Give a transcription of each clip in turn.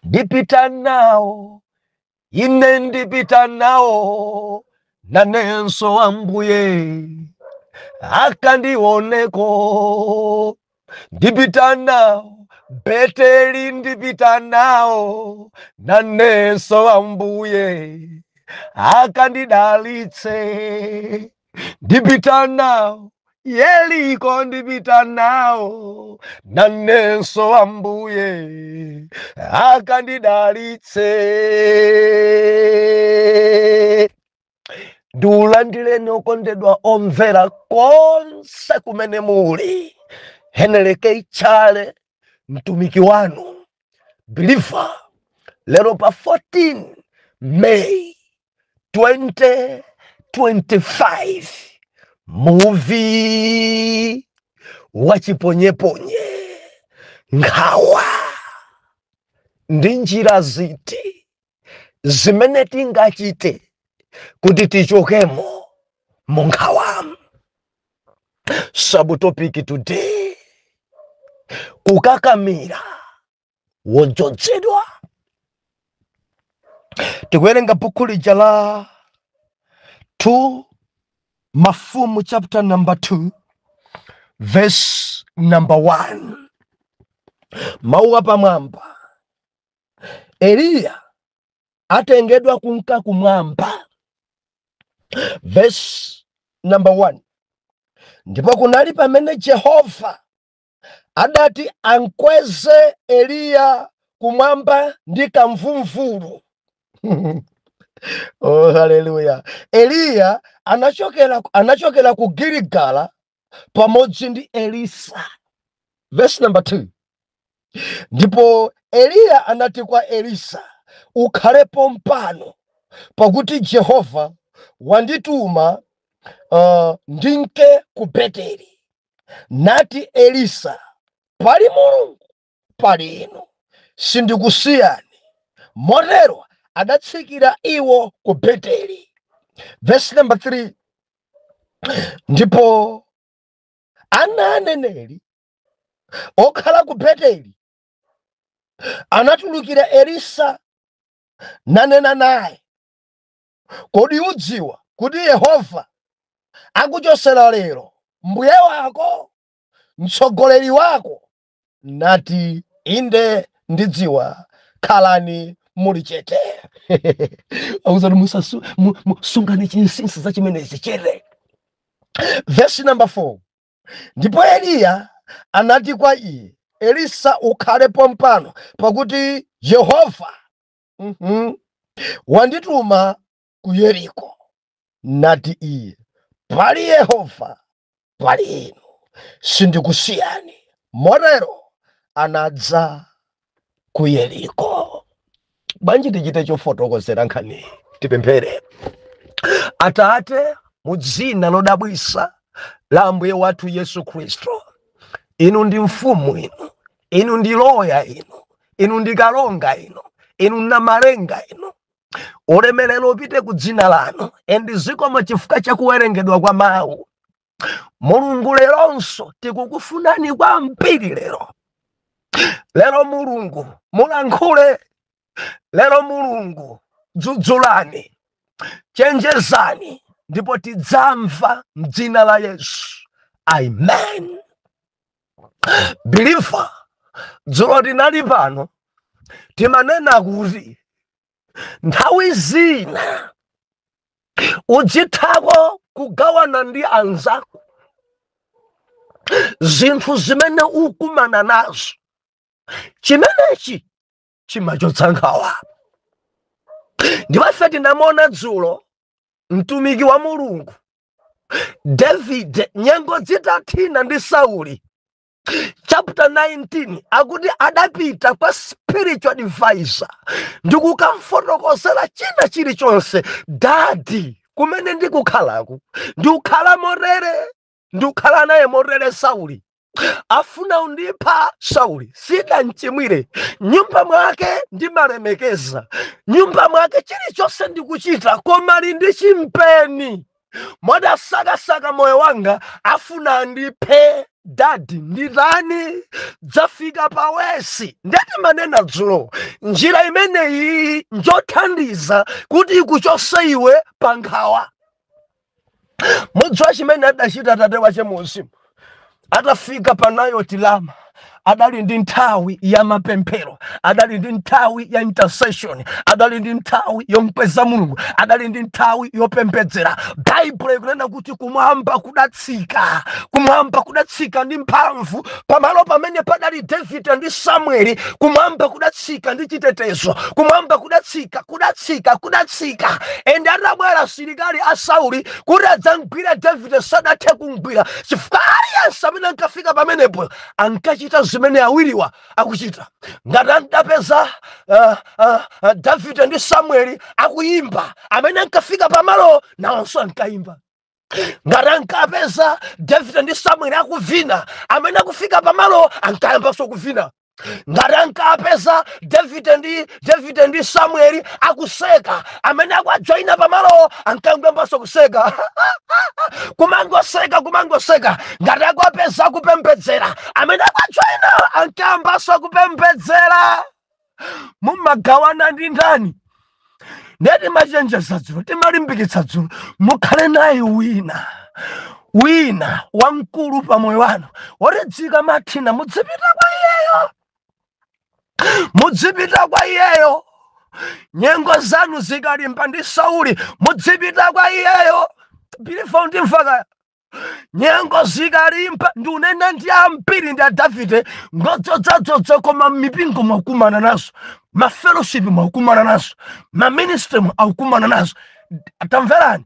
Ndipita nawo, ine ndipita nawo, nanenso Ambuye akandioneko. Ndipita nawo Beteli, ndipita nawo, nanenso Ambuye akandidalitse. Ndipita nawo Yeriko, ndipita nawo, nanenso Ambuye akandidalitse. Ndiulandireni okondedwa omvera konse kumene muli. Henry K. Chale, mtumiki wanu believer, lero pa 14 May 2025, muvi wachiponyeponye, nkhawa ndi njira ziti zimene tingachite kuti tichokemo mu nkhawamu? Subtopic today, kukakamira wodzozedwa. Tikuwerenga buku lija la 2 Mafumu, chapter number 2, verse number 1. Mawu apamwamba: Eliya atengedwa kunka kumwamba. Verse number 1: Ndipo kunali pamene Jehova adati ankweze Eliya kumwamba ndi kamvuluvulu. Oh, haleluya! Eliya anachokera ku Giligala pamodzi ndi Elisa. Verse number 2: Ndipo Eliya anati kwa Elisa, "Ukhalepo mpano, pakuti Jehova wandituma ndinke ku Beteli." Nati Elisa, "Pali Mulungu, pali inu, sindikusiyani." Motero adatsikira iwo ku Beteli. Verse number 3: Ndipo ana aneneri okhala ku Beteli anatulukira Elisa nanena naye, "Kodi udziwa kuti Yehova akuchosera lero mbuye wako, mtsogoleri wako?" Nati, "Inde, ndidziwa, khalani muli chete." Akuzati sungani chinsinsi za chimenezi, chete. Verse number 4: Ndipo Eliya anati kwa iye, "Elisa, ukhale pompano, pakuti Yehova wandituma ku Yeriko." Nati iye, "Pali Yehova, pali inu, sindikusiyani." Motero anadza ku Yeriko. Bwanji tichite chofotokozera nkhani? Tipemphere. Atate, mu dzina lodabwisa la Ambuye wathu Yesu Khristu, inu ndi mfumu inu, inu ndi loya inu, inu ndi kalonga inu, inu namalenga inu. Ulemerero upite ku dzina lanu, and zikomo chifukwa cha kuwerengedwa kwa mawu. Mulungu, leronso tikukufunani kwambiri lero. Lero Mulungu mulankhule, lero Mulungu dzudzulani, chenjezani, ndipo tidzamva mdzina la Yesu, amen. Believer, dzulo tinali pano, timanena kuti nthawi zina udzithako kugawana ndi anzako zinthu zimene ukumana nazo. Chimenechi chimachotsa nkhawa. Ndipo ife tinamona dzulo mtumiki wa Mulungu David, nyengo zitathina ndi Sauli, chapter 19, akuti adapita kwa spiritual advisor ndi kukamfotokozera china chilichonse. "Daddy, kumene ndikukhalaku ndikukhala motere, ndikukhala naye motere. Sauli afuna undipha. Sauli sidanchimwire, nyumba mwake ndimalemekeza, nyumba mwake chilichonse ndikuchita, koma ali ndi chimpeni, modasakasaka moyo wanga, afuna andiphe. Daddy, nditani? Dzafika pa worse. Ndeti manena dzulo, njira imeneyi njothandiza kuti ikuchose iwe pa nkhawa. Mudziwa chimene adachita tate wache muuzimu atafika pa Nayoti Rama? Adali ndi nthawi ya mapemphero, adali ndi nthawi ya intercession, adali ndi nthawi yomkweza Mulungu, adali ndi nthawi yopembedzera. Baibulo ikunena kuti kumwamba kudatsika, kumwamba kudatsika ndi mphamvu pamalo pamene padali Davide ndi Samueli. Kumwamba kudatsika ndi chitetezo, kumwamba kudatsika, kudatsika, kudatsika. Ende atabwera asilikali a Sauli kuti adzamgwira Davide, sadathe kumgwira, chifukwa aliyense amene ankafika pamenepo ankachita zimene awiriwa akuchita. Ngati adapeza Davide ndi Samueli akuyimba, amene ankafika pamalo nawonso ankayimba. Ngati ankapeza Davide ndi Samueli akuvina, amene akufika pamalo ankayambanso kuvina. Ngati ankapeza Davide ndi Samueli akuseka, amene akuajoyina pamalo ankayambanso kuseka, kumangoseka, kumangoseka. Ngati akuapeza akupembedzera, amene akuajoyina ankayambanso kupembedzera. Mumagawana ndi ndani? Ndiye timachenjeza dzulo, timalimbikitsa dzulo, mukhale naye wina, wina wamkulu pa moyo wanu, woti mathina mudzipita kwa iyeyo, mudzipita kwa iyeyo. Nyengo zanu zikalimba ndi Sauli, mudzipita kwa iyeyo. Bilifa ndimvaka nyengo zikalimba, ndiunena ndi ambiri ndi a Davide ngodzodzodzodza, koma mipingo mwakumana nazo, mafellowship mwakumana nazo, maministry akukumana nazo. Tamverani,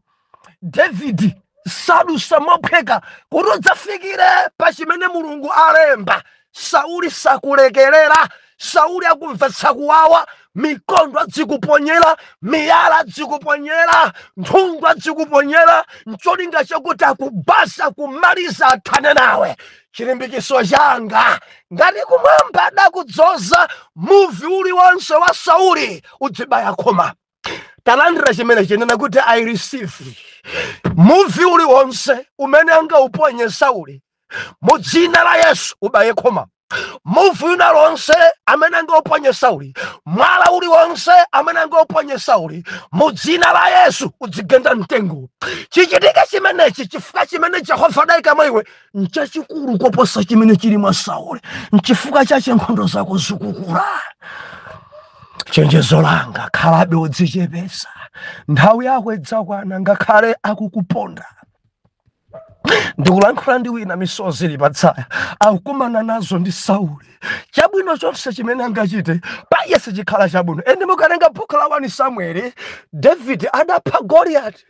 David sadusa mophweka kuti udzafikire pa chimene Mulungu alemba. Sauli sakulekerera. Sauli akumvetsa kuwawa, mikondo adzikuponyera, miyala adzikuponyera, nthungo adzikuponyera, ncholinga chakuti akubasa kumaliza, athane nawe. Chilimbikiso changa, ngati kumwamba adakudzoza, muvi uliwonse wa Sauli udzibaya khoma. Talandira chimene chinena kuti "I receive." Muvi uliwonse umene angauponye Sauli, mu dzina la Yesu ubaye khoma. Muvi uliwonse amene angauponye Sauli, mwala uliwonse amene angauponye Sauli, mu dzina la Yesu udzigenda mtengo. Chichitike chimenechi chifukwa chimene Jehova adayika mwa iwe nchachikulu koposa chimene chili mwa Sauli. Nchifukwa chache nkhondo zako zikukula. Chenjezo langa, khalabe udzichepesa, nthawi yako idzakwana ngakhale akukuponda. Ndikulankhula ndi wina, misozi ili patsaya, akukumana nazo ndi Sauli. Chabwino chonse chimene angachite pa iye sichikhala chabwino. Ende mukatenga buku la 1 Samueli, David adapha Goliyati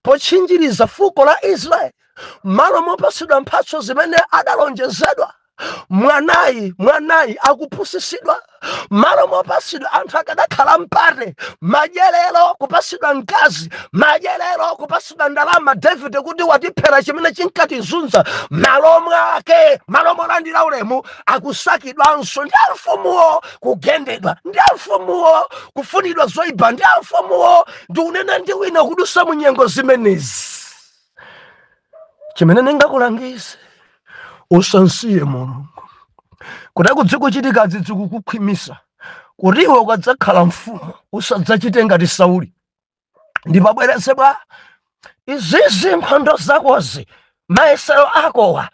potchinjiriza fuko la Israeli. Malo mopasidwa mphatso zimene adalonjezedwa, mwanayi, mwanayi akupusisidwa. Malo mopasidwa, anthu akadakhala mpate madyerero, kupasidwa mkazi madyerero, kupasidwa ndalama, David kuti watiphera chimene chinkatizunza, malo mwake, malo molandira ulemu, akusakidwanso ndi amfumuwo, kugendedwa ndi amfumuwo, kufunidwa zoyipa ndi amfumuwo. Ndikunena ndi wina kudusa mu nyengo zimenezi. Chimene ndingakulangize, usansiye Mulungu. Kuti kudzikuchitika zikukukhwimisa kuti iwe ukadzakhala mfumu usadzachite ngati Sauli. Ndipabwereze bwa izizi, nkhondo zakozi, mayesero akowa,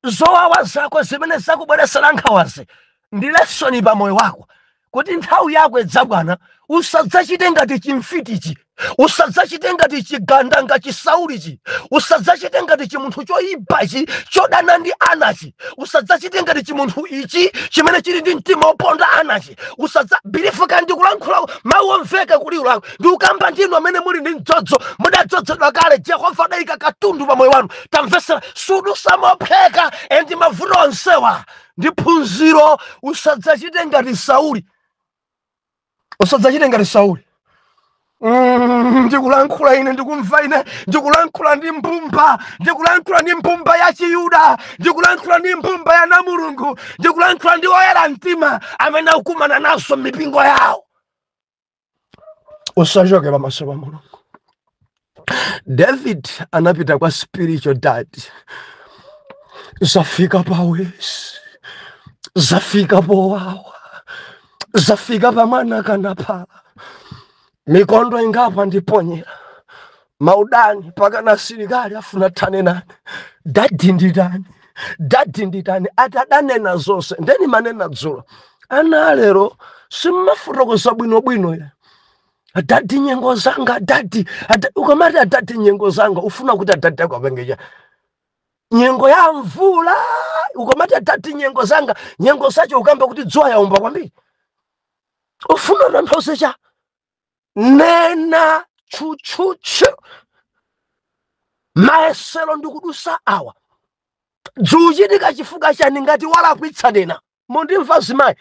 zowawa zako zimene zakubweresera nkhawazi ndi lesson pa moyo wako, kuti nthawi yako idzakwana usadzachite ngati chimfitichi, usadzachite ngati chigandanga chisaulichi, usadzachite ngati chimunthu choyipachi chodana ndi anachi, usadzachite ngati chimunthu ichi chimene chili ndi mtima woponda anachi. Usadza bilifuka. Ndikulankhula mawu omveka kuliwu lako, ndikukamba ndinu amene muli ndi mdzodzo, mudadzozedwa kale, Jehova adayika katundu pa moyo wanu. Tamvesera, sudusa mophweka, and mavuto onsewa ndi phunziro. Usadzachite ngati Sauli, usadzachite ngati Sauli. Ndikulankhula ine, ndikumva ine, ndikulankhula ndi mbumba, ndikulankhula ndi mbumba ya Chiyuda, ndikulankhula ndi mbumba ya namulungu, ndikulankhula ndi oyera mtima amene akukumana naso m'mipingo yawo. Usachoke pamaso pa Mulungu. David anapita kwa spiritual dad. Zafika pawesi, zafika powawa, zafika pamwana kanaphala, mikondo ingapa ndiponyera maudani pakana asilikali afuna thane nane. Daddy nditani? Daddy nditani? Atadanena zonse ndeni manena dzulo, ana alero simmafotokoza bwinobwino ya adadi nyengo zanga. Adadi, ukamati adadi nyengo zanga, ufuna kuti adadi ako apengecha nyengo ya mvula? Ukamati adadi nyengo zanga, nyengo zacho ukamba kuti dzuwa yaumba kwambiri, ufuna tanthauze cha? Nena tchutchutchu, mayesero ndikudusa awa dzuchitika chifukwa chani? Ngati walakwitsa, nena. Mundimva zimayi?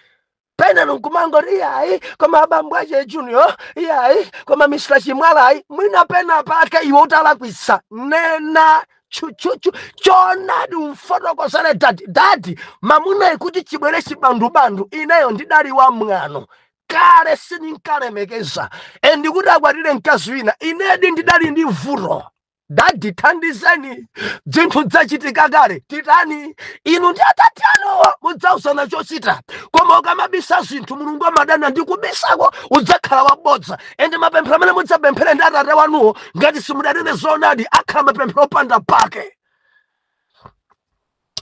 Pena nkumangoti iyayi, koma abambo ache Junior, iyayi, koma Mr Chimwalayi. Mwina pena pake iwe utalakwitsa, nena tchutchutchu chonadi, umfotokozere daddy: daddy, mamuna ikuti chibwere chibandubandu, ineyo ndidali wa mwano kale, sindinkalemekeza e ndikuti akwatire mkazi wina, inedi ndidali ndi vuto. Daddy, thandizeni, zinthu zachitika kale, titani? Inu ndi atati anuwa mudzauzana chochita. Koma ukamabisa zinthu, Mulungu amadana ndi kubisako, udzakhala wabodza. Ende mapemphero amene mudzapemphere ndi atate wanuwo, ngati simudanene zoonadi, akhala mapemphero opanda pake.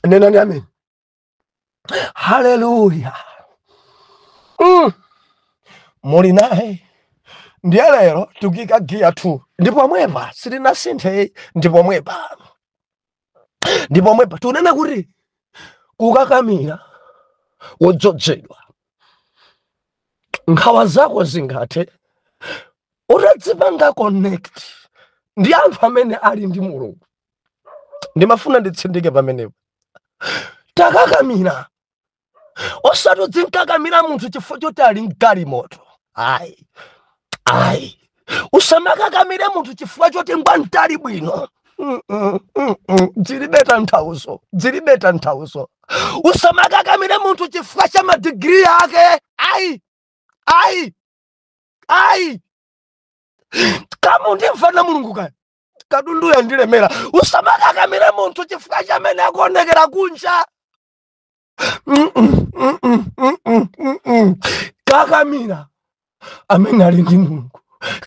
Nenani amen. Haleluya. Muli naye. Ndiye lero tikuyika giya 2, ndipo mwepa sitinasinthe, ndipo mwepa, ndipo mwepa tikunena kuti kukakamira wodzozedwa, nkhawa zako zingathe utadzipanga connect ndi anthu amene ali ndi Mulungu. Ndimafuna nditsindike pamenepo. Takakamira, osati udzinkakamira munthu chifukwa choti ali mgalimoto, ayi, ayi. Usamakakamire munthu chifukwa choti ngwamtali bwino. Zilibe tanthauzo, zilibe tanthauzo. Usamakakamire munthu chifukwa cha madigiri ake, ayi, ayi, ayi. Kama undimvana Mulungu kaya katundu yandilemera. Usamakakamire munthu chifukwa chamene akuonekera kunja. Kakamira amene ali ndi Mulungu,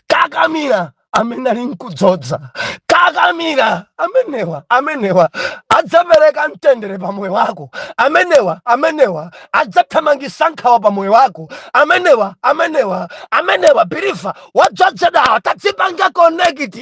kakamira amene ali mkudzodza, kakamira amenewa. Amenewa adzapereka mtendere pa moyo wako. Amenewa, amenewa adzathamangitsa nkhawa pa moyo wako. Amenewa, amenewa, amenewa, believer wadzozedwawa, tadzipanga connect.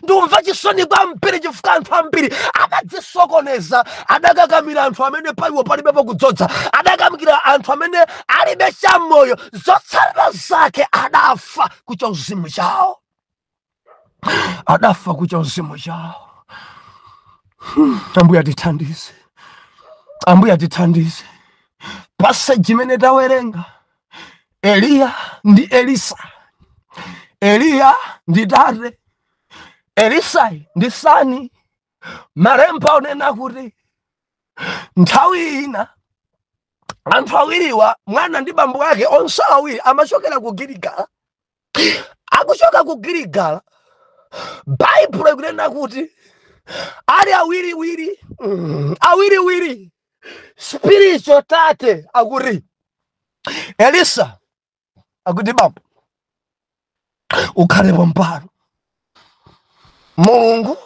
Ndikumva chisoni kwambiri chifukwa anthu ambiri adadzisokoneza, adakakamira anthu amene paiwo palibepo kudzodza, adakamira anthu amene alibe chamoyo. Zotsatira zake adafa kuchauzimu chawo, adafa kuchauzimu chawo. Ambuye atithandize, Ambuye atithandize. Passage imene tawerenga, Eliya ndi Elisa. Eliya ndi tate, Elisai ndi son. Malemba onena kuti nthawi ina anthu awiriwa, mwana ndi bambo ake, onse awiri amachokera ku Giligala. Akuchoka ku Giligala, Baibulo ikunena kuti ali awiriwiri, awiriwiri, spiritual tate akuti, Elisa akuti, bambo, ukhalepo mpano, Mulungu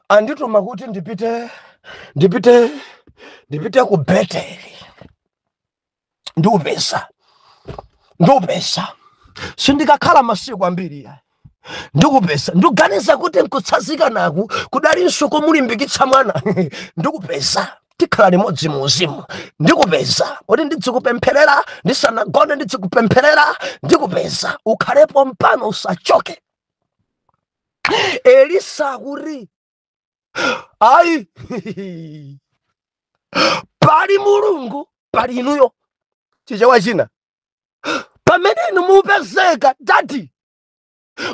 andituma kuti ndipite ku Beteli, ndiupeza, ndiupeza, sindikakhala masiku ambiri ya ndikupeza. Ndikuganiza kuti nkutsanzika naku kudalinso komulimbikitsa mwana. Ndikupeza, tikhala limodzi mu uzimu, ndikupeza kuti ndidzikupempherera ndisanagone, ndidzikupempherera, ndikupeza, ukhalepo mpano, usachoke. Elisa akuti, ayi, pali Mulungu, pali inuyo. Chichewa china, pamene inu mupezeka daddy,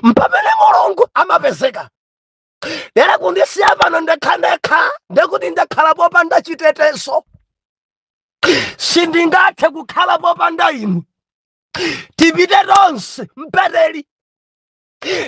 mpamene Mulungu amapezeka. Lero kundisiya pano ndekha ndekha, ndekuti ndakhala popanda chitetezo. Sindingathe kukhala popanda inu. Tipite tonse Mbeteli.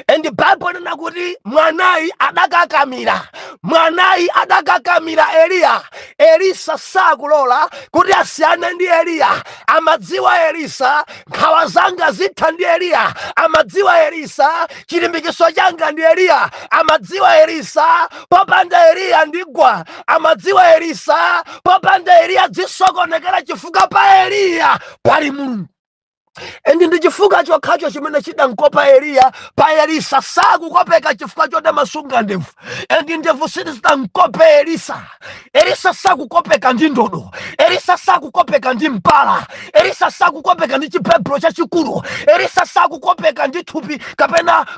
And Bible inena kuti mwanayi adakakamira, mwanayi adakakamira Eliya. Elisa sakulola kuti asiyane ndi Eliya. Amadziwa Elisa, nkhawa zanga zitha ndi Eliya. Amadziwa Elisa, chilimbikiso changa ndi Eliya. Amadziwa Elisa, popanda Eliya ndigwa. Amadziwa Elisa, popanda Eliya zisokonekera, chifukwa pa Eliya pali Mulungu. And ndi chifukwa chokhacho chimene chidankopa Eliya pa Elisa. Sakukopeka chifukwa choti amasunga ndevu, and ndevu sizidankope Elisa. Elisa sakukopeka ndi ndodo, Elisa sakukopeka ndi mpala, Elisa sakukopeka ndi chibebro chachikulu, Elisa sakukopeka ndi thupi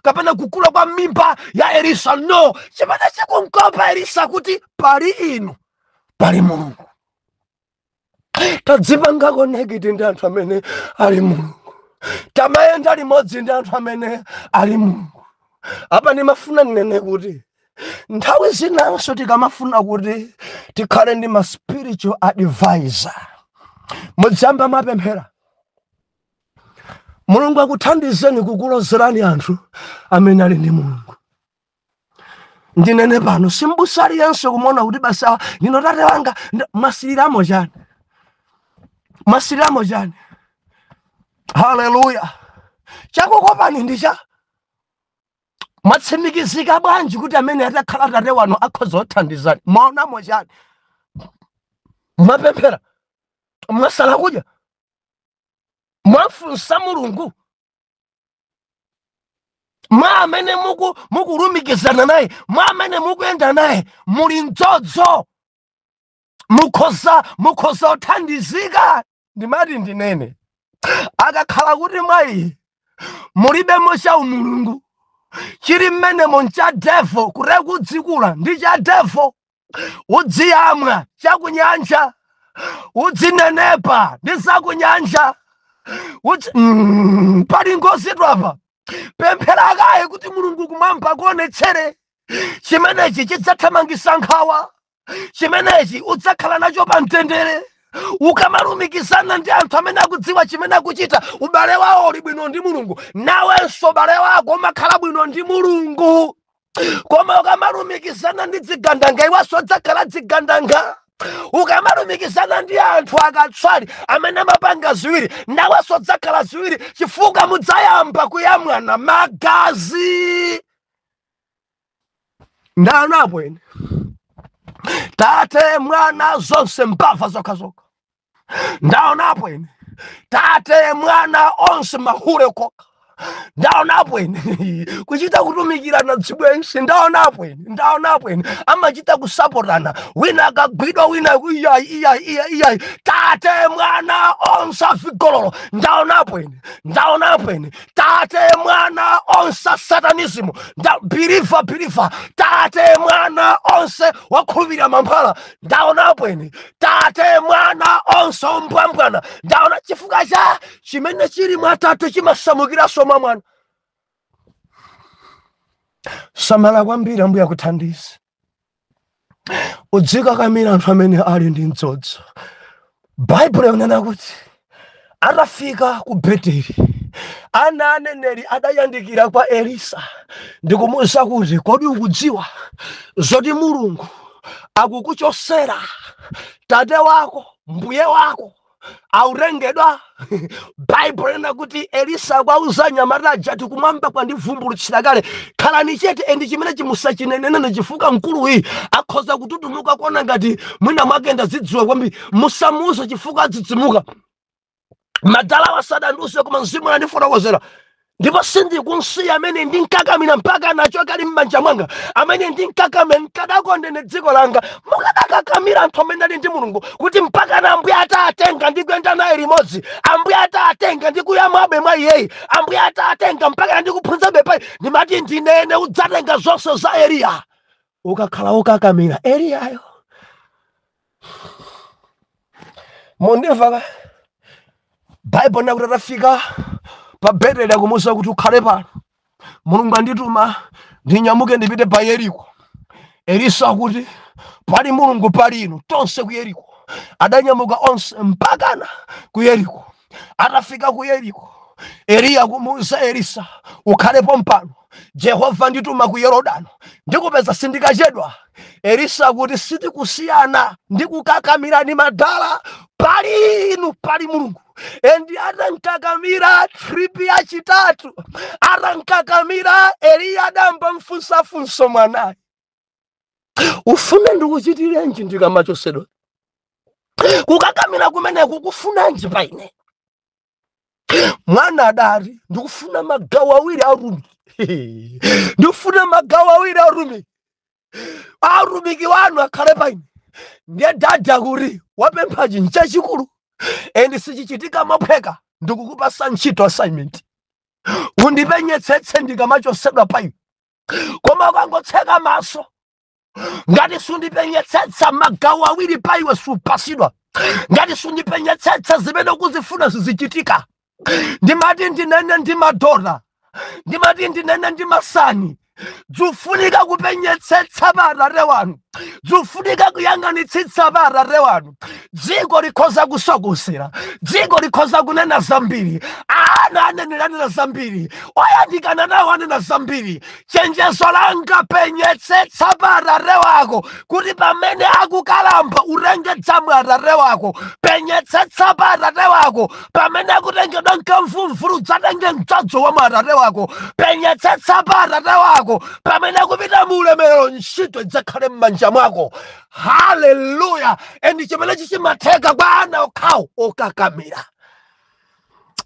kapena kukula kwa mimba ya Elisa. No, chimene chikunkopa Elisa kuti pali inu pali Mulungu. Tadzipanga connect ndi anthu amene ali Mulungu, tamayenda limodzi ndi anthu amene ali Mulungu. Apa ndimafuna ndinene kuti nthawi zinanso tikamafuna kuti tikhale ndi ma spiritual advisor, mudzamba mapemphera Mulungu akuthandizeni kukulozerani anthu amene ali ndi Mulungu. Ndinene pano, simbusa aliyense kumuona kuti basa ndino tate wanga. Mwasiriramo chani? Mwasiriramo chani? Haleluya! Chakukopani ndi cha mwatsimikizika bwanji kuti amene atakhala tate wanu akhoza kuthandizani? Mwaonamo chani? Mwapemphera? Mwasala kudya? Mwafunsa Mulungu? Mwa amene mukulumikizana naye, mwa amene mukuyenda naye, muli mdzodzo, mukhoza kuthandizika. Ndimati ndinene, akakhala kuti mwayi mulibemo cha umulungu, chili mmenemo ncha devil, kutee kudzikula ndi cha devil, udziyamwa chakunyanja, udzinenepa ndi zakunyanja, pali ngozi twapa. Pemphera kaye kuti Mulungu kumwamba akuonetsere chimenechi chidzathamangisa nkhawa, chimenechi udzakhala nacho pa mtendere. Ukamalumikizana ndi anthu amene akudziwa chimene akuchita, ubale wawo uli bwino ndi Mulungu, nawenso ubale wako umakhala bwino ndi Mulungu. Koma ukamalumikizana ndi zigandanga, iwenso udzakhala zigandanga. Ukamalumikizana ndi anthu akatswali amene amapanga ziwiri, nawenso udzakhala ziwiri, chifukwa mudzayamba kuyamwana magazi. Ndanapo ine tate mwana zonse mbava zokhazokha. Ndaonapo ine tate mwana onse mahule kokha. Ndaonapo ine kuchita kutumikirana dzibwensi. Ndaonapo ine, ndaonapo ine amachita kusapotana, wina akagwidwa wina iyayi iyayi iyayi iyayi. Tate mwana onse afigololo. Ndaonapo ine, ndaonapo ine tate mwana onse satanism, believer believer, tate mwana onse wakhulupirira mankhwala. Ndaonapo ine tate mwana onse ombwambwana. Ndaona chifukwa cha chimene chili mwa tate chimasamukiranso mwa mwana. Samala kwambiri, Ambuye akuthandize. Udzikakamira anthu amene ali ndi mdzodzo. Baibulo ikunena kuti atafika ku Beteli, ana aneneri adayandikira kwa Elisa ndikumuwuza kuti, kodi ukudziwa zoti Mulungu akukuchosera tate wako, mbuye wako autengedwa? Baibulo lina kuti Elisa akwauza anyamata aja ati, kumwamba kwandivumbulutsira kale, khalani chete and chimene chimusachinenenene, chifukwa mkuluyi akhoza kututumuka kuona ngati mwina mwake ndazidziwa kwambiri. Musamuuze chifukwa adzidzimuka. Madala wasadandiuze, koma mzimu anandifotokozera, ndipo sindikunsiya amene ndinkakamira mpaka nacho kali m'manja mwanga, amene ndinkakamira nkadakondene dziko langa. Mukadakakamira anthu amene ali ndi Mulungu kuti mpaka na Ambuye atatenga ndikuyenda naye limodzi, Ambuye atatenga ndikuyamwabe mwa iyeyi, Ambuye atatenga mpaka ndikuphunzabe pai. Ndimati ndinene, udzatenga zonse za Eliya ukakhala wokakamira Eliyayo. Mundimva ka? Baibulo nakuti atafika pa Beteli akumuwuza kuti, ukhale pano, Mulungu andituma ndinyamuke ndipite pa Yeriko. Elisa akuti, pali Mulungu pali inu, tonse ku Yeriko. Adanyamuka onse mpakana ku Yeriko. Atafika ku Yeriko, Eliya akumuwuza Elisa, ukhalepo mpano. Jehova ndituma ku Yorodano, ndikupeza sindikachedwa. Elisa kuti sitikusiyana, ndikukakamirani madala, pali inu pali Mulungu. And atankakamira trip yachitatu, atankakamira, Eliya adamba mfunsafunso, mwanayi, ufune ndikuchitirenji ndikamachosedwa? Kukakamira kumeneku kufunanji pa ine? Mwana adati, ndikufuna magawo awiri a utumiki, ndikufuna magawo awiri a utumiki, autumiki wanu akhale pa ine. Ndiye dada kuti wapemphachi nchachikulu and sichichitika mophweka. Ndikukupasa ntchito, assignment, undipenyetsetse ndikamachosedwa pa iwe. Koma ukangotseka maso, ngati sundipenyetsetsa, magawo awiri pa iwe supasidwa. Ngati sundipenyetsetsa, zimene ukuzifuna sizichitika. Ndimati ndinene ndi madona, ndimati ndinene ndi masani, dzufunika kupenyetsetsa pa atate wanu, dzufunika kuyang'anitsitsa pa atate wanu. Dziko likhoza kusokosera, dziko likhoza kunena zambiri, ana anenera anena zambiri, oyandikana nawo anena zambiri. Chenjezo langa, penyetsetsa pa atate wako, kuti pamene akukalamba utenge dzamwe atate wako. Penyetsetsa pa atate wako, pamene akutengedwa mkamvumvulu udzatenge mdzadzo wa atate wako. Penyetsetsa pa atate wako, pamene akupita mu ulemerero ntchito idzakhale m'manja mwako. Haleluya! And chimene chichimatheka kwa ana okhawo okakamira.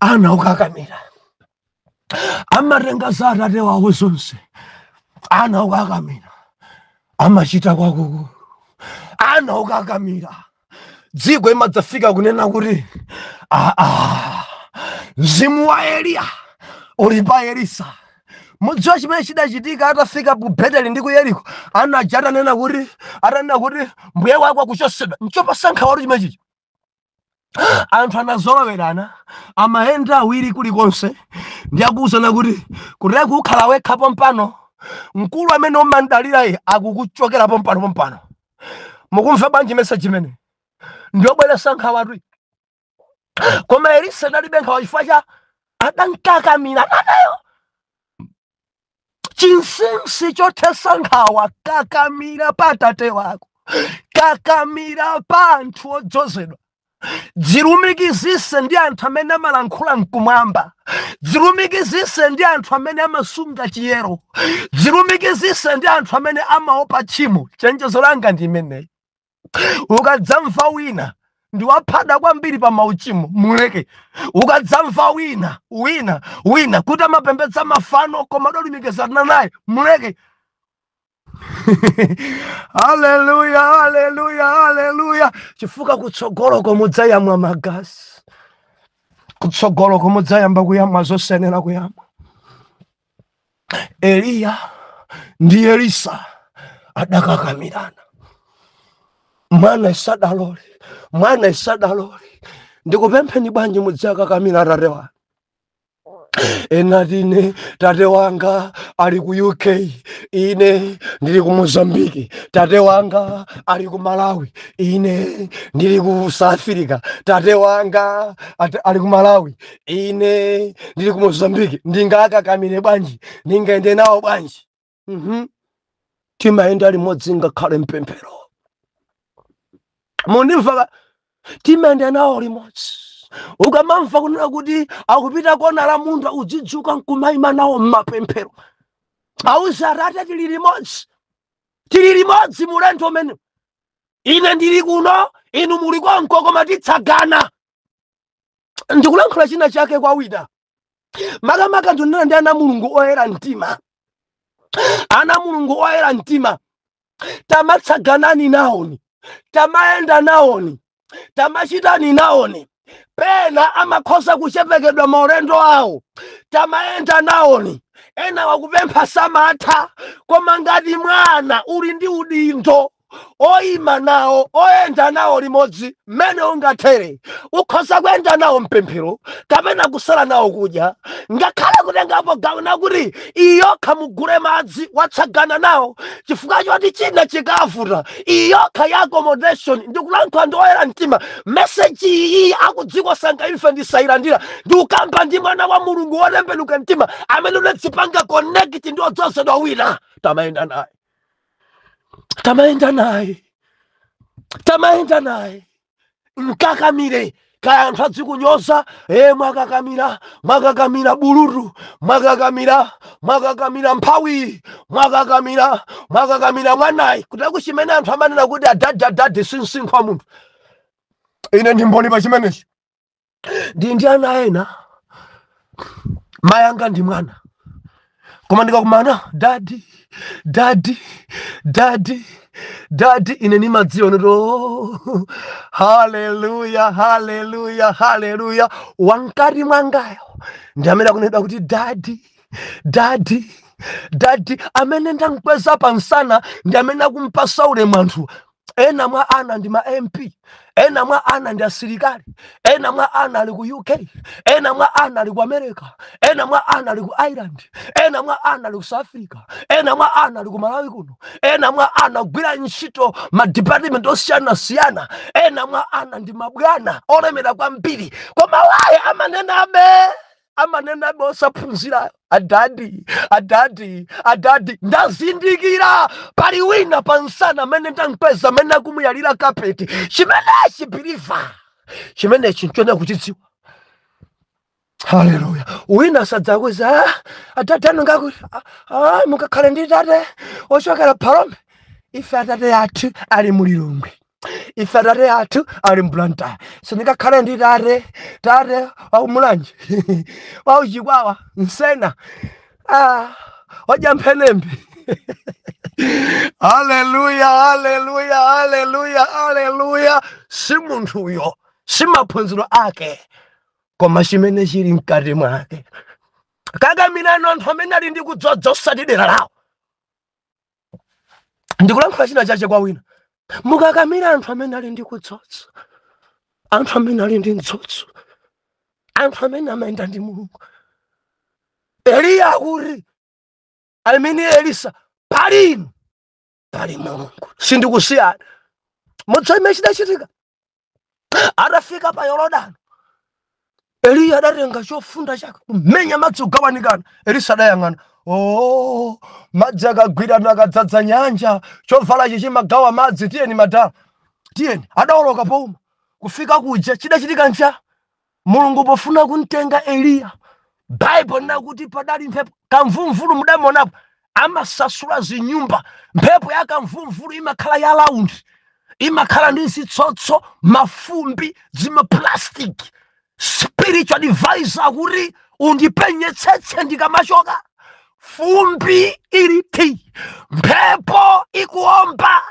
Ana okakamira amatenga za atate wawo zonse. Ana okakamira amachita kwakuku. Ana okakamira, dziko imadzafika kunena kuti, aa, mzimu wa Eliya uli pa Elisa. Mudziwa chimene chidachitika atafika ku Beteli ndi ku Yeriko? Anaja atanena kuti mbuye wako akuchosedwa, nchopasa nkhawatu chimene chichi. Anthu anazolowerana, amayenda awiri kulikonse, ndi akuwuzana kuti kutera kukhala wekha pompano, mkulu amene umandalira iye akukuchokera pompano pompano. Mukumva bwanji message imene ndiyobweresa nkhawatu? Koma Elisa analibe nkhawa chifukwa cha adankakamira naneyo. Chinsinsi chothesa nkhawa, kakamira pa atate wako, kakamira pa anthu odzozedwa, dzilumikizise ndi anthu amene amalankhula mkumwamba, dzilumikizise ndi anthu amene amasunga chiyero, dzilumikizise ndi anthu amene amaopa tchimo. Chenjezo langa ndi imeneyi. Ukadzamva wina ndi waphada kwambiri pa mauchimo, muleke. Ukadzamva wina wina wina kuti amapembedza mafano koma adalumikizana naye, muleke. Haleluya, haleluya, haleluya! Chifukwa kutsogoloko mudzayamwa magazi, kutsogoloko mudzayamba kuyamwa zosenera kuyamwa. Eliya ndi Elisa adakakamirana. Mwana isadalole, mwana isadalole. Ndikupempheni, bwanji mudzakakamira atate wanu? Enati, ine tate wanga ali ku UK, ine ndili ku Mozambiki. Tate wanga ali ku Malawi, ine ndili ku South Africa. Tate wanga ali ku Malawi, ine ndili ku Mozambiki. Ndingakakamire bwanji? Ndingaende nawo bwanji? Timayenda limodzi ngakhale mpemphero. Mundimva? Timayenda nawo limodzi. Ukamamva kunena kuti akupita kona la munthu, udzidzuka nkumayima nawo mmapemphero. Auze atate, tili limodzi, tili limodzi mulendo umene ine ndili kuno, inu muli konko, koma titsagana. Ndikulankhula china chake kwa wina, makamaka ndinena ndi ana Mulungu oyera mtima. Ana Mulungu oyera mtima, tamatsaganani nawoni, tamayenda nawoni, tamachitani nawoni. Pena amakhoza kuchepekedwa maulendo awo, tamayenda nawoni. Ena wakupempha samatha, koma ngati mwana uli ndi udindo. Oyima nawo, oyenda nawo limodzi mmene ungathere. Ukhoza kuyenda nawo mpemphero kapena kusala nawo kudya, ngakhale kutengapo gawo nakuti iyokha mugule madzi, watsagana nawo chifukwa choti china chikavuta, iyokha ya accommodation. Ndikulankhula ndi oyera mtima. Message iyi akudziko sanga ife ndisayilandira. Ndikukamba ndi mwana wa Mulungu wotembenuka mtima amene unadzipanga connect ndi odzozedwa wina. Tamayenda naye, tamayenda naye, tamayenda naye. Mkakamire, kaya anthu adzikunyoza, e mwakakamira, mwakakamira bulutu, mwakakamira, mwakakamira mphawi, mwakakamira, mwakakamira mwanayi. Kutaku chimene anthu amanena kuti adadi, adadi sinsinkhu wa munthu. Ine ndimboni pa chimenechi. Ndi ana ena, mayanga ndi mwana, koma ndikakumana, "Daddy, daddy, daddy, daddy," ine nimadziwa noti, "Oh, haleluya, haleluya, haleluya." Wankati mwangayo ndi amene akunena kuti, "Daddy, daddy, daddy." Amene ndamkweza pansana ndi amene akumpasa ulemu anthu. Ena mwa ana ndi ma MP, ena mwa ana ndi asilikali, ena mwa ana ali ku UK, ena mwa ana ali ku America, ena mwa ana ali ku Ireland, ena mwa ana ali ku South Africa, ena mwa ana ali ku Malawi kuno, ena mwa ana kugwira ntchito ma department osiyanasiyana, ena mwa ana ndi mabwana olemera kwambiri. Koma waye amanenabe, amanenabe osaphunzira, "Adadi, adadi, adadi." Ndazindikira pali wina pansana amene ndamkweza, amene akumuyalira kapeti. Chimenechi, believer, chimenechi nchonera kuchidziwa. Haleluya! Wina sadzakuza, "Ah, atate anu ngakuti ah, ah, mukakhale ndi tate ochokera Phalombe. Ife atate athu ali mulilongwe, ife atate athu ali mBlantyre. Sindingakhale ndi tate, tate wakumulanje, wauchikwawa, nsena, ah, wadya mphenembe." Haleluya, haleluya, haleluya, haleluya! Si munthuyo, si maphunziro ake, koma chimene chili mkati mwake. Kakamirano anthu amene ali ndi kudzodza, osati dera lawo. Ndikulankhula china chache kwa wina. Mukakamira anthu amene ali ndi kudzodza, anthu amene ali ndi mdzodzo, anthu amene amayenda ndi Mulungu. Eliya akuti, amene Elisa, pali inu, pali Mulungu, sindikusiyana. Mudziwa chidachitika atafika pa Yorodani? Eliya adatenga chofunda chake kumenya madzi kugawanikana. Elisa adayang'ana, oh, madzi akagwirana akadzadza nyanja, chovala chimagawa madzi. Tiyeni madala, tiyeni. Adawoloka pouma kufika kuja. Chidachitika ncha Mulungu pofuna kumtenga Eliya, Baibulo nakuti padali mphepo kamvumvulu. Mudamuonapo amasasula zinyumba? Mphepo ya kamvumvulu imakhala ya round, imakhala ndi zitsotso, mafumbi, zimaplastic. Spiritual advisor akuti, "Undipenyetsetse ndikamachoka." Fumbi ili ti, mphepo ikuomba.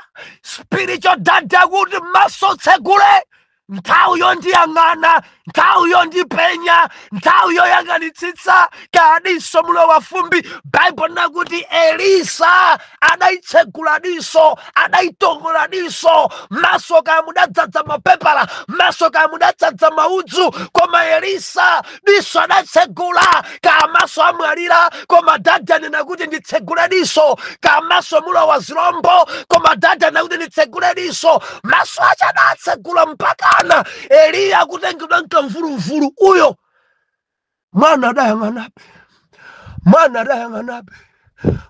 Spiritual dad akuti, "Maso tsegule, nthawi yondiyang'ana, nthawi yondipenya, nthawi yoyang'anitsitsa kadiso mulowa fumbi." Baibulo nakuti Elisa adayitsegula diso, adayitongola diso. Maso kaya mudadzadza mapepala, maso kaya mudadzadza maudzu, koma Elisa diso adatsegula. Kaya maso amwalira, koma daddy anena kuti, "Nditsegule diso." Kaya maso mulowa zilombo, koma daddy anena kuti, "Nditsegule diso." Maso acha adatsegula mpakana Eliya akutengedwa mkamvuluvulu uyo. Mwana adayang'anabe, mwana adayang'anabe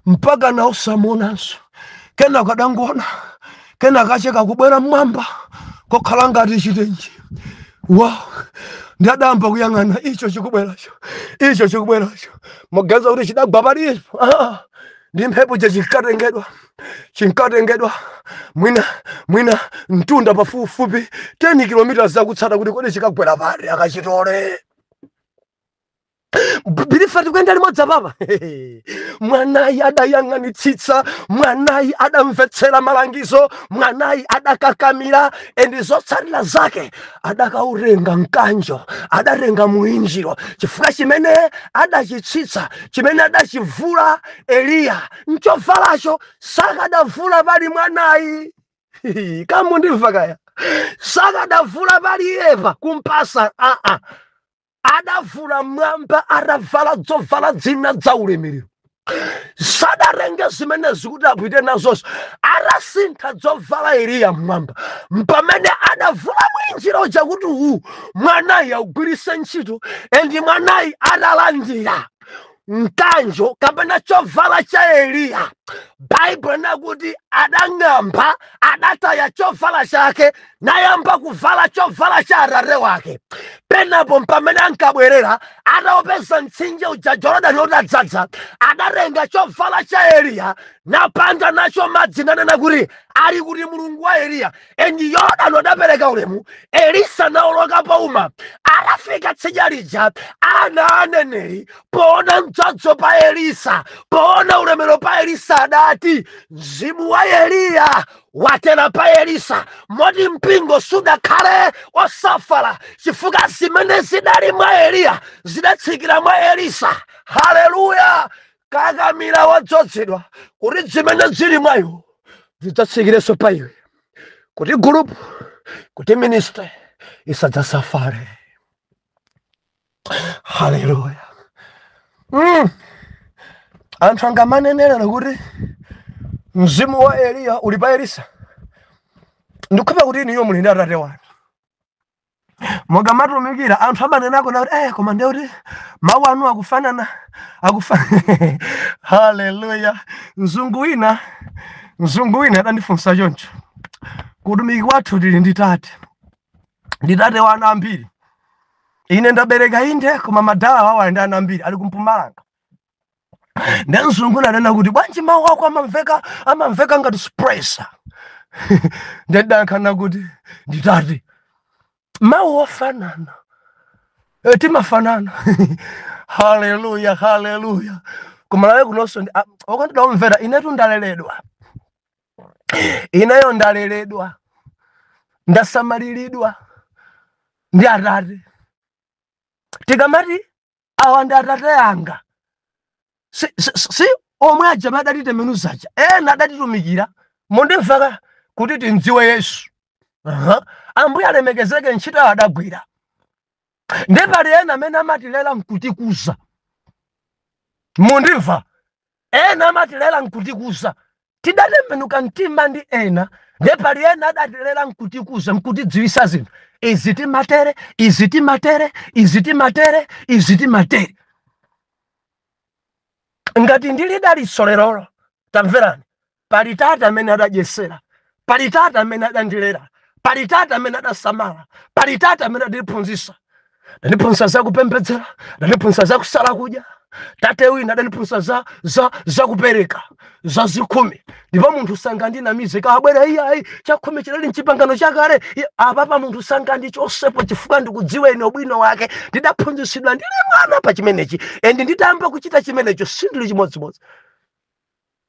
mpaka na usamuonanso. Kenako adangona kenako acheka kubwera mmwamba kokhala ngati chitenji. Wow! Ndi adayamba kuyang'ana icho chikubweracho, icho chikubweracho. Muganiza kuti chidagwa palipo? Ah, ndi mphepo je chinkatengedwa, chinkatengedwa mwina mwina mtunda pafupifupi 10 km zakutsata kuti kodi chikagwera pali akachitole. Believer, tikuyenda limodzi papa. Mwanayi adayang'anitsitsa, mwanayi adamvetsera malangizo, mwanayi adakakamira. And zotsatira zake adakautenga mkanjo, adatenga mwinjiro, chifukwa chimene adachitsitsa, chimene adachivula Eliya, nchovalacho. Sakadavula pali mwanayi. Kamundimva kaya, sakadavula paliyepa kumpasa aa, adavula mwamba atavala dzovala dzina dza ulemerero. Sadarenge zimenezi kuti apite nazonso. Atasintha dzovala Eliya mmwamba, mpamene adavula mwinjiro uja kuti uwu mwanayi awugwirise ntchito. And mwanayi atalandira mkanjo kapena chovala cha Eliya, Baibulo nakuti adang'amba, adataya chovala chake nayamba kuvala chovala cha atate wake. Penapo mpamene ankabwerera, ataopeza mtsinje uja Jorodani utadzadza, adatenga chovala cha Eliya napanda nacho madzi, nanena kuti, "Ali kuti Mulungu wa Eliya?" And Yorodani adapereka ulemu, Elisa naoloka pauma. Atafika tsidya lija, ana aneneri poona mdzodzo pa Elisa, poona ulemero pa Elisa, adati, "Mzimu wa Eliya watera pa Elisa." Moti mpingo sudakhale osafala chifukwa zimene zidali mwa Eliya zidatsikira mwa Elisa. Haleluya! Kakamira wadzozedwa kuti zimene zili mwayo zidzatsikirenso pa iwe, kuti group, kuti ministry isadzasafare. Haleluya! Anthu angamanenera kuti mzimu wa Eliya uli pa Elisa. Ndikhupa kuti iniyo muli ndi atate wanu mukamatumikira, anthu amanenako nakuti, "Koma ndiye kuti mawu anu akufanana, akufanana." Haleluya! Mzungu wina adandifunsa choncho. Kutumiki kwathu tili ndi tate, ndi tate wa ana ambiri. Ine ndabereka inde, koma madala wawo ali ndi ana ambiri, ali kumpumalanga. Ndi mzungu ananena kuti, "Bwanji mawu ako amamveka, amamveka ngati spresa?" Ndidayankhana kuti nditate, mawu ofanana. Timafanana. Haleluya, haleluya! Kumalawi kunonso okondedwa omvera, inetu ndaleredwa, ineyo ndaleredwa, ndasamaliridwa ndi atate. Tikamati awa ndi atate anga, si omwe aja adatitemenuzaja, ena adatitumikira, mundimvaka, kuti tindziwe Yesu. Aha. Ambuye alemekezeke, ntchito adagwira. Ndi pali ena amene amatilera nkutikuza, mundimva, ena amatilera nkutikuza. Tidatembenuka mtima ndi ena, ndi pali ena adatilera nkutikuza, nkutidziwisa zinthu izi timatere, izi timatere, izi timatere, izi timatere. Ngati ndili dalitso lerolo, tamverani, pali tata amene adadyesera, pali tata amene adandilera, pali tata amene adasamala, pali tata amene adandiphunzitsa. Adandiphunzitsa za kupembedzera, adandiphunzitsa za kusala kudya. Tate wina adandiphunzitsa za kupereka za zikhumi. Ndipo munthu sangandinamize kabwera, iyayi, chakhumi chilali mchipangano chakale. Apapa munthu sangandichosepo chifukwa ndikudziwa ine ubwino wake. Ndidaphunzitsidwa ndili mwana pa chimenechi, and nditayamba kuchita chimenecho sindili chimodzimodzi.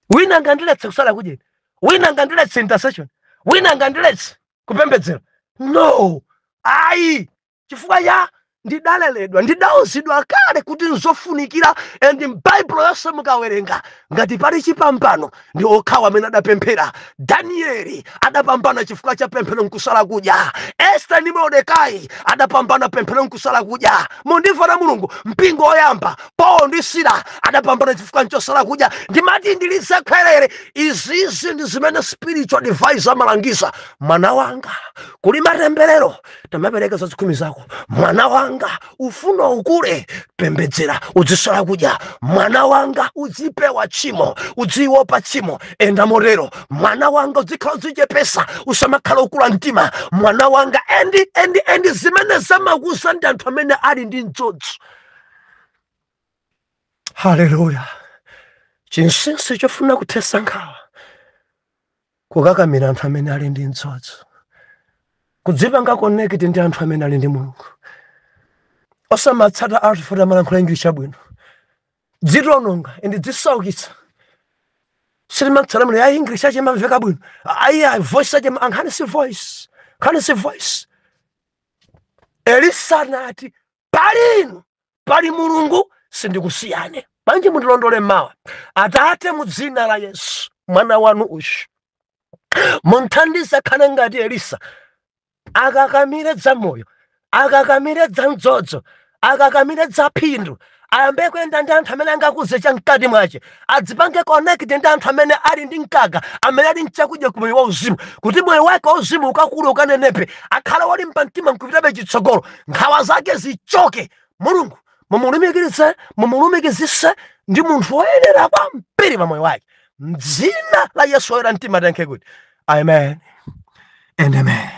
Wina angandiletse kusala kudya? Wina angandiletse intercession? Wina angandiletse kupembedzera? No, ayi, chifukwa ya ndidaleredwa, ndidauzidwa kale kuti nzofunikira. And m'Baibulo yonse mukawerenga, ngati pali chipambano ndi okhawa amene adapemphera. Danieli adapambana chifukwa cha pemphero nkusala kudya. Esta ndi Mordekai adapambana pemphero nkusala kudya. Mundimva na Mulungu, mpingo woyamba, Paul ndi Sila adapambana chifukwa nchosala kudya. Ndimati ndilize khwerere, izizi ndi zimene spiritual advisor amalangiza: mwana wanga, kuli matemberero, tamapereka za zikhumi zako. Mwana wanga, ufuna ukule, pembedzera, uzisala kudya. Mwana wanga, uzipewa tchimo, uziopa tchimo, enda motero. Mwana wanga, uzikhala uzichepesa, usamakhala ukula mtima. Mwana wanga, and zimene zamakuza ndi anthu amene ali ndi mdzodzi. Haleluya! Chinsinsi chofuna kuthesa nkhawa, kukakamira anthu amene ali ndi mdzodzi, kudzipanga connect ndi anthu amene ali ndi Mulungu, osamatsata anthu futi amalankhula English abwino. Dzitononga and dzisaukitsa. Sitimatsata muno ya English ache mamveka bwino, ayi, voice ache. Nkhani si voice, nkhani si voice. Elisa anati, "Pali inu, pali Mulungu, sindikusiyane." Bwanji mundilondole mawa. Atate, mu dzina la Yesu, mwana wanu uyu Munthandize akhale ngati Elisa, akakamire dza moyo, akakamire dza mdzodzo, akakamire dza phindu, ayambe kuyenda ndi anthu amene angakuze chamkati mwace, adzipange connect ndi anthu amene ali ndi mkaka, amene ali mchakudya ku moyo wauzimu, kuti moyo wake wauzimu ukakule, ukanenepe, akhale wolimba mtima nkupitabe chitsogolo, nkhawa zake zichoke. Mulungu, mumulumikiritse, mumulumikizise ndi munthu woyenera kwambiri pa moyo wake. Mdzina la Yesu oyera mtima, tayankhe kuti amen and amen.